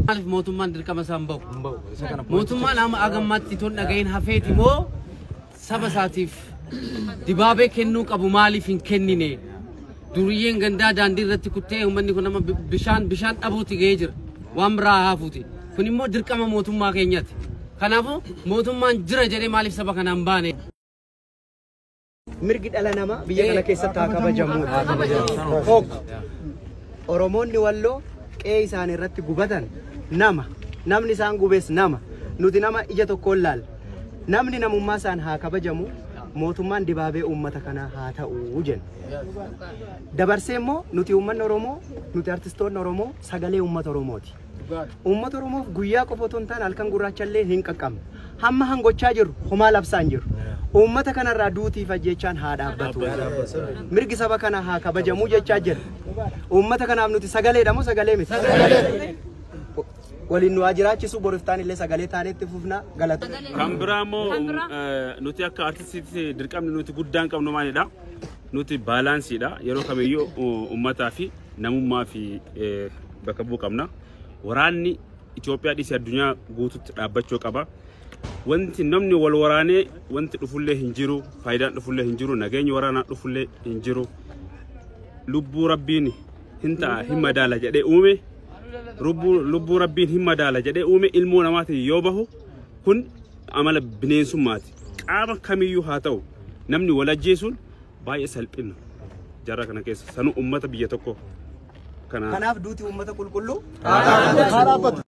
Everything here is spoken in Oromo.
Maaliif mootummaan dirqama isaa hin bahu? Mootummaan amma agammaatti ton dhagahin hafeeti moo saba isaatiif dibaabee kennuu qabu maaliif hin kennine? Duriyyeen gandaa daandii irratti kuttee uummanni kun amma bishaan dhabuuti ga'ee jira. Waan biraa haafuuti. Kun immoo dirqama mootummaa keenyaati. Kanaafuu mootummaan jira jedhee maaliif saba kanaan baane? Mirgi dhala namaa biyya kana keessatti haa kabajamu. Tokko, Oromoonni Walloo qe'ee isaanii irratti gubatan nama. Namni isaan gubes nama. Nuti nama ija tokkoon laalla. Namni namummaa isaan haa kabajamu. Mootummaan dibaabee uummata kanaa haa ta'u jenna. Dabarsee immoo nuti uummanni Oromoo, nuti artistoonni Oromoo sagalee uummata Oromooti. Uummata Oromoof guyyaa qofa otoo hin taane halkan gurraacha illee hin qaqqabne. Hamma hangochaa jirru homaa labsaa hin jiru. Uummata kanarraa duutiif ajjechaan haa dhaabbatu. Mirgi saba kanaa haa kabajamuu jechaa jira. Uummata kanaaf nuti sagaleedha moo sagalee miti? Waliin nu haa jiraachisu, boriftaan illee sagalee taaneetti fufna, galata. Kan biraa immoo nuti akka artistiitti dirqamni nuti guddaan qabnu maalidha? Nuti balanceiidha. Yeroo kamiyyuu uummataa fi namummaa fi bakka bu'uu qabna. Waraanni Itoophiyaa dhiisee addunyaa guututti dhaabbachuu qaba. Wanti namni wal waraanee wanti dhufullee hin jiru, faayidaan dhufullee hin jiru, nageenyi waraanaa dhufullee hin jiru. Lubbuu Rabbiin hin ta'a, hin madaala jedhee uume, lubbuu Rabbiin hin madaala jedhee uume ilmoo namaatiin yoo bahu, kun amala bineensummaati. Qaama kamiyyuu haa ta'u, namni wal ajjeesuun baay'ee salphina. Jarra kana keessa sanuu uummata biyya tokko. Kanaaf duuti uummata qulqulluu haa dhaabbatu.